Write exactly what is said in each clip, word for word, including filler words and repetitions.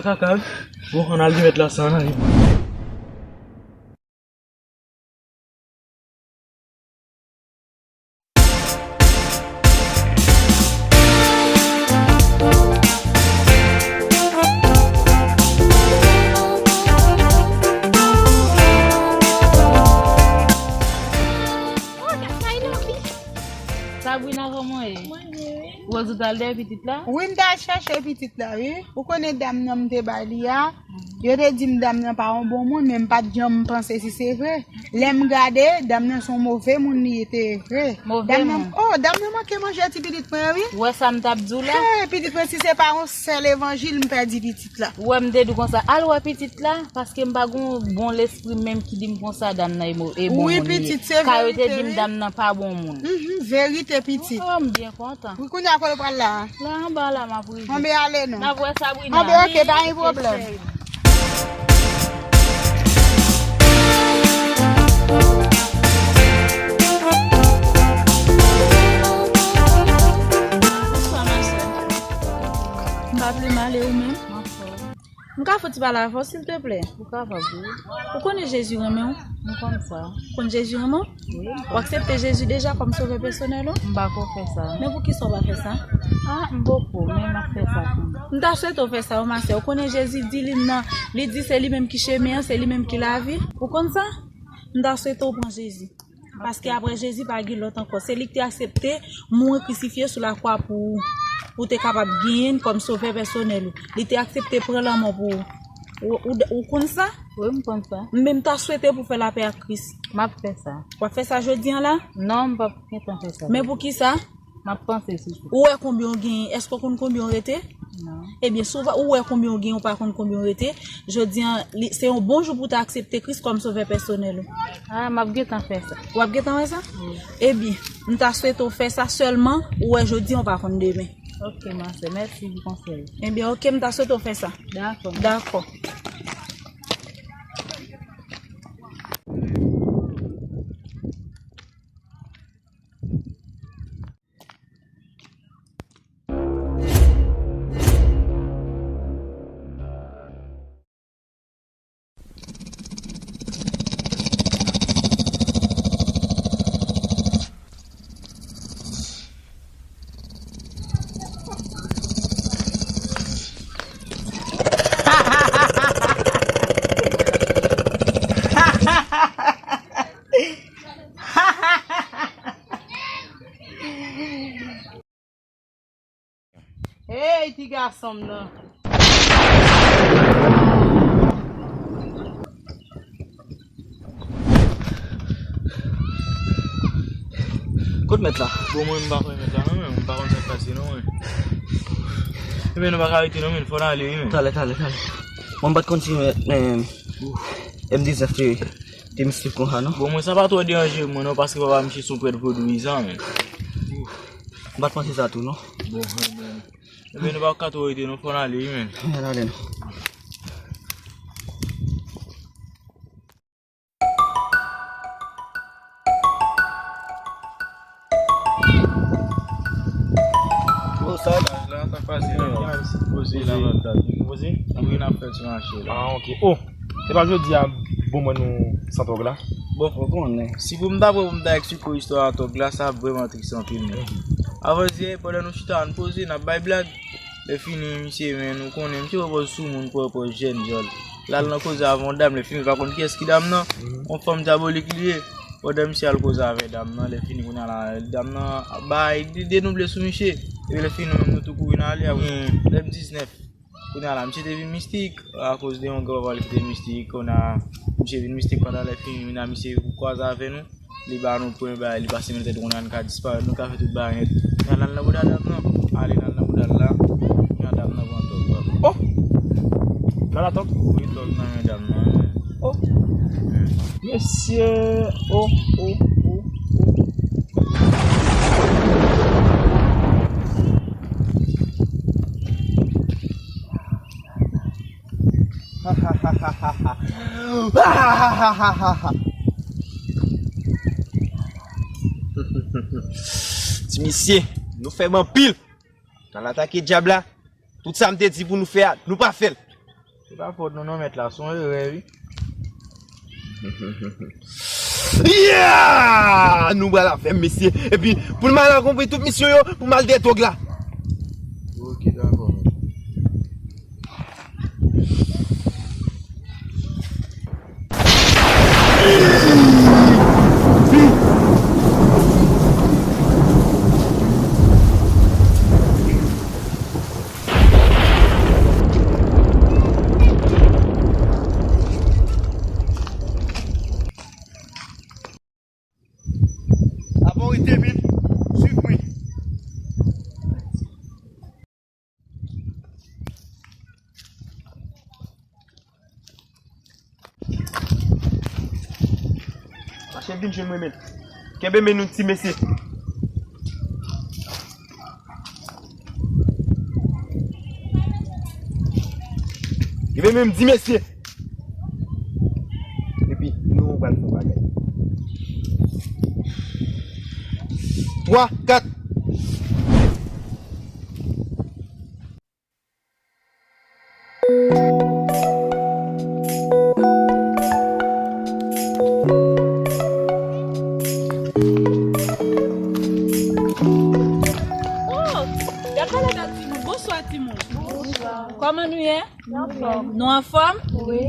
Kaka, wi. Bon, ann al di mèt la sa, ann ale. Sabrina, kòman w ye? Mwen byen, wi. Rose, ou t al dèyè pitit la? Wi, m t al chèche pitit la, wi. Ou konnen dam nan m te ba li a, yo te di m dam nan pa yon bon moun, men m pa t janm panse si se vre. Lè m gade, dam nan se yon move moun li te vre. Move moun? Oh, dam nan manke manje ti pitit mwen, wi. Ou wè sa m t ap di w la? Hey, pitit mwen, si se pa yon sèl evanjil, m pèdi pitit la. Ou wè m te di w konsa, al wè pitit la, paske m pa gon bon lespri menm ki di m konsa dam nan e mo-, e bon moun li ye. Wi, pitit, se verite, wi. Ka yo te di m dam nan pa bon moun. Mhm, verite, pitit. Oh, m byen kontan. Wi, kounye a kote w pral la a? La anba la, m ap rive. Anben ale non. N ap wè Sabrina. Anben oke, pa gen pwoblèm. Bonswa, ma sè. M pa vle m ale ou menm. M ka fouti pale avè w, silteplè? Ou kapab, wi. Ou konnen Jezi renmen w? M konn sa. Ou konn Jezi renmen w? Wi, m konn. Ou aksepte Jezi deja kòm sovè pèsonèl ou? M pa ko fè sa. Men poukisa w pa fè sa? Ah, m poko, men m ap fè sa kanmenm. M ta swete w fè sa, wi, ma sè. Ou konnen Jezi di li nan, li di se li menm ki chemen an, se li menm ki lavi. Ou konn sa? M ta swete w pran Jezi. Paske apre Jezi pa gen lòt ankò. Se li ki te aksepte mouri krisifye sou lakwa pou ou, pou w te kapab genyen l kòm sovè pèsonèl ou. Li te aksepte pran lanmò pou ou. Ou, ou, ou konn sa? Wi, m konn sa. Men m ta swete pou w fè lapè ak Kris. M ap fè sa. W ap fè sa jodi an la? Non, m p ap gentan fè sa. Men poukisa? M ap panse sou sa. Ou wè konbyen w genyen? Èske w konn konbyen w rete? Non. Ebyen, si w pa, ou wè konbyen w genyen, ou pa konn konbyen w rete, jodi an, li, se yon bon jou pou w ta aksepte Kris kòm sovè pèsonèl ou. Ah, m ap gentan fè sa. W ap gentan fè sa? Wi. Ebyen, m ta swete w fè sa sèlman, ou wè jodi an, ou pa konn demen. Ok, ma sè, mèsi pou konsèy. Ebyen, ok, m ta swete w fè sa. Dakò. Dakò. Hey, ti gason m nan. Kot mèt la? Bon, mwen, m pa kwè mèt la, non, men m pa konn sa k pase, non, men. Ebyen, nou pa ka rete, non, men, fò n ale, wi, men. Talè, talè, talè. Mwen, m pa t konn si, men, M diznèf te, te mistik konsa, non? Bon, mwen, sa pa twò deranje mwen, non, paske papa misye se yon prèt vodouyizan, men. M pa t panse sa tou, non. Bon, ebyen, ebyen, nou pa ka twò rete, non, fò n ale, wi, men. Ann ale, non. Oh, sa la, sa pase la. Poze la, poze. Wi, n ap fè ti mache la. Ah, ok. Oh, se pa jodi a, bon, mwen nou san tòg la. Bon, ou konnen. Si pou m ta pran pou m ta eksplike w istwa a tòg la, sa ap vrèman tris anpil, men. Avan se, pandan nou chita, n poze, n ap bay blag. Lè fini, misye, men, nou konnen, misye pran pòz sou moun, pran pòz jèn, djòl. L al nan koze avè yon dam, lè fini, l pa konn kiyès ki dam nan. Yon fanm dyabolik li ye. Pandan misye al koze avè dam nan, lè fini, kounye a la, dam nan bay, de-, denouble sou misye. Epi lè fini, nou menm, nou tou kouri n ale, apre, lè m diznèf. Kounye a la, misye te vin mistik, akoz de yon granpapa li ki te mistik, kounye a, misye vin mistik pandan lè fini, kounye a, misye kwaze avè nou. Li ba nou pwen, bay, li pase nan tèt nou, kounye a n ka disparèt, nou ka fè tout bagay nèt. N al nan bouda dam nan. Ale, n al nan bouda l la. Kounye a dam nan pran tòg la. Oh! Nan la tòg? Wi, tòg nan men dam nan. Oh! Mesye! Oh, oh, oh, oh. Ti misye, nou fè m anpil. N al atake dyab la. Tout sa m te di pou nou fè a, nou pa fè l. Se pa fòt nou non, mèt la, se yon erè, wi. Yeah! Nou pral avè m, mesye. Epi, pou n al akonpli tout misyon yo, pou m al dèyè dwòg la. Ok, dakò, mèt. Apa w rete, men? Swiv mwen. Mache vin jwenn mwen, men. Kenbe men nou, ti mesye. Kenbe men m di mesye. Epi nou pral fè yon bagay. Twa, kat. Oh, y ap pale avèk timoun. Bonswa, timoun. Bonswa. Kòman nou ye? Nou anfòm. Nou anfòm? Wi.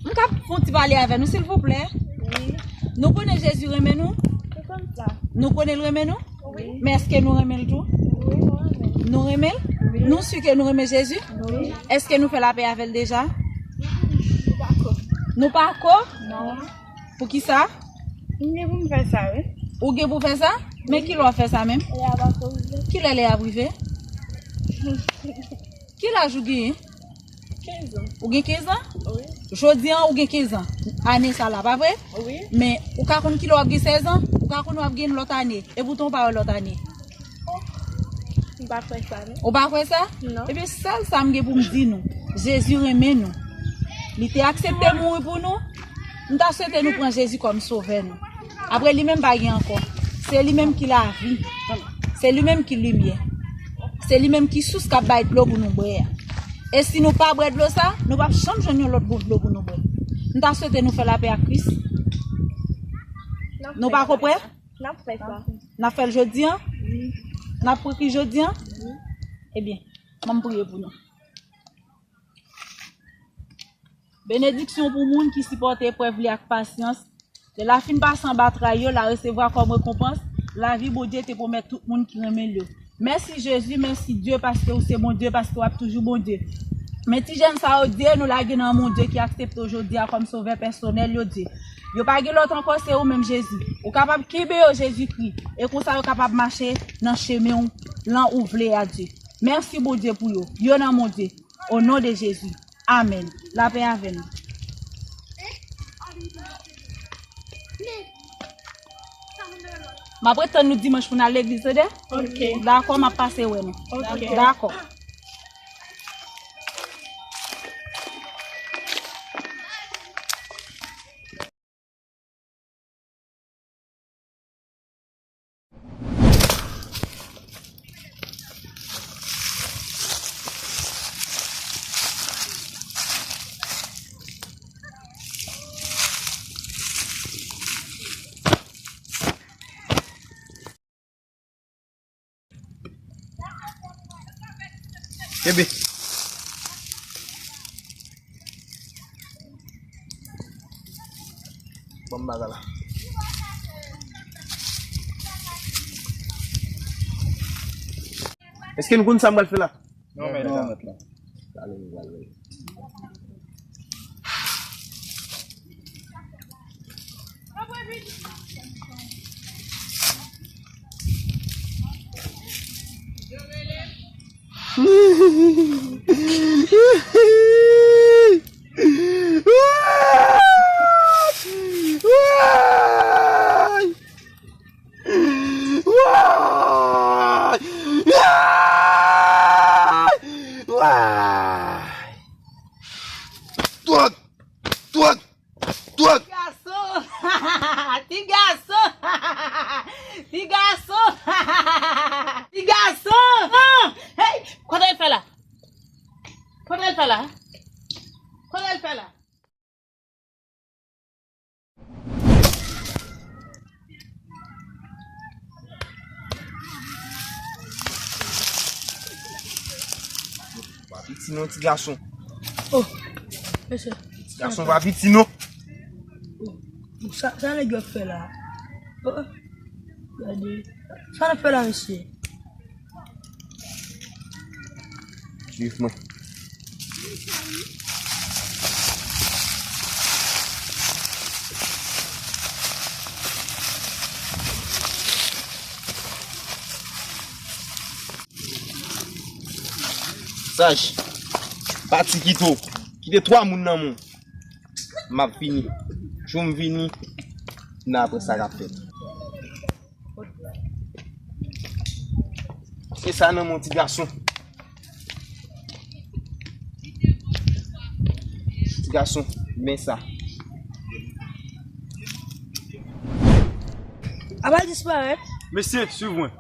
M ka fè yon ti pale avè nou, silvouplè? Wi. Nou konnen Jezi renmen nou? Nou konn sa. Nou konnen l renmen nou? Wi. Men èske nou renmen l tou? Wi, nou renmen l. Nou renmen l? Wi. Nou si ke nou renmen Jezi? Wi. Èske nou fè lapè avè l deja? Nou pa ko. Nou pa ko? Non. Poukisa? M gen pou m fè sa, wi. Ou gen pou fè sa? Men kilè w ap fè sa menm? Lè a pa ko rive. Kilè lè a ap rive? Ki laj ou genyen? Kenz an. Ou gen kenz an? Wi. Jodi an, ou gen kenz an. Ane sa la, pa vre? Wi. Men, ou ka konn kilè w ap gen sèz an? Ou ka konn w ap gen lòt ane. Epoutan, ou pa wè lòt ane. Oh, m pa kwè sa, non. Ou pa kwè sa? Non. Ebyen, sèl sa m gen pou m di nou, Jezi renmen nou. Li te aksepte mouri pou nou. M ta swete nou pran Jezi kòm sovè nou. Apre li menm pa gen ankò. Se li menm ki lavi. Se li menm ki limyè. Se li menm ki sous k ap bay dlo pou nou bwè a. E si nou pa bwè dlo sa, nou p ap janm jwenn yon lòt bout dlo pou nou bwè. M ta swete nou fè lapè ak Kris. Nou pa ko prè? N ap fè sa. N ap fè l jodi an? Wi. N ap pran Kris jodi an? Wi. Ebyen, ann priye pou nou. Benediksyon pou moun ki sipòte eprèv li ak pasyans. Lè l a fin pase anba tray yo, l a resevwa kòm rekonpans lavi Bondye te pwomèt tout moun ki renmen l yo. Mèsi Jezi, mèsi Dye, paske ou se Bondye, paske w ap toujou Bondye. Men ti jèn sa yo, Dye, nou lage nan men w, Dye, ki aksepte w jodi a kòm sovè pèsonèl yo, Dye. Yo pa gen lòt ankò, se ou menm, Jezi. Ou kapab kenbe yo, Jezikri, e konsa yo kapab mache nan chemen w, lan ou vle a, Dye. Mèsi, Bondye, pou yo. Yo nan men w, Dye. O non de Jezi. Amèn. Lapè avè nou. M ap ret tann nou dimanch pou n al legliz, tande? Ok. Dakò, m ap pase wè nou. Ok. Dakò. Kenbe. Ban m bagay la. Èske nou konn sa m pral fè la? Non, mèt la. Pale, pale. Waay! Waay! Waay! Twòp! Twòp! Twòp! Ti gason! Ti gason! Ti gason! Ti gason! Hey! Kote l fè la? Kote l fè la? Non, ti gason. Oh, mesye. Ti gason pa piti, non. Oh, sa, sa nèg yo ap fè la? Oh, gade. Sa n ap fè la, mesye? Swiv mwen. Saj, pati kite w. Kite twa moun nan men w. M ap vini. Jou m vini, n a aprann sa k ap fèt. Se sa nan men w, ti gason. Ti gason, men sa. Apa l disparèt? Mesye, swiv mwen.